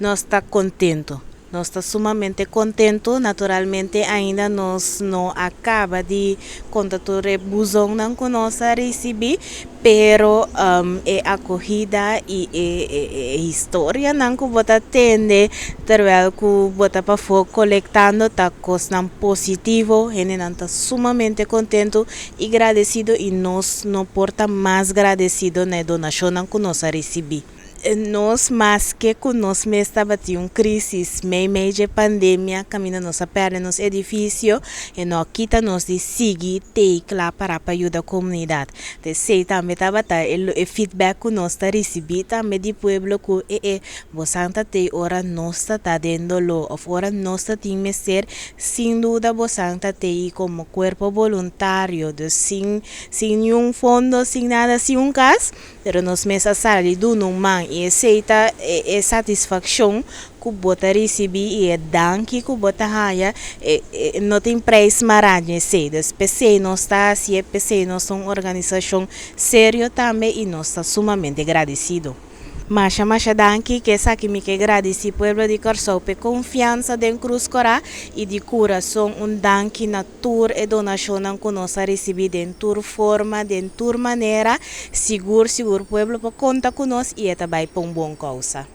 Nos ta kontentu. Nos ta sumamente kontentu. Naturalmente ainda nos no a kaba di konta tur e buzonnan ku nos a risibí, pero e akohida i e historianan ku bo ta tende terwijl ku bo ta pafó kolektando ta kosnan positivo. Hendenan ta sumamente kontentu i gradesido i nos no por ta mas gradesido na e donashonnan ku nos a risibí. Nos maske ku nos mes tabatin un krísis meimei dje pandemia kaminda nos a pèrdè nos edifisio, e no a kita nos di sigui tei kla pará pa yuda komunidat. Ta esei tambe tabata e feedback ku nos ta risibí tambe di pueblo ku e e bosan ta tei ora nos ta ta den doló òf ora nos ta tin mester, sin duda bosan ta tei komo kuerpo boluntario, dus sin sin niun fondo, sin nada, sin un kas. Pero nos mes a sali duna un man i esei ta e satisfakshon ku bo ta risibí i e danki ku bo ta haña, e no tin preis mará den esei. Dus p'esei nos ta hasié, p'esei nos ta un organisashon serio tambe i nos ta sumamente gradisido. Masha masha danki, ku esaki mi ke gradisí pueblo di Kòrsou p'e konfiansa den Krus Kòrá i di kurason un danki na tur e donashonnan ku nos a risibí den tur forma, den tur manera. Sigur sigur pueblo por konta ku nos i e ta bai pa un bon kousa.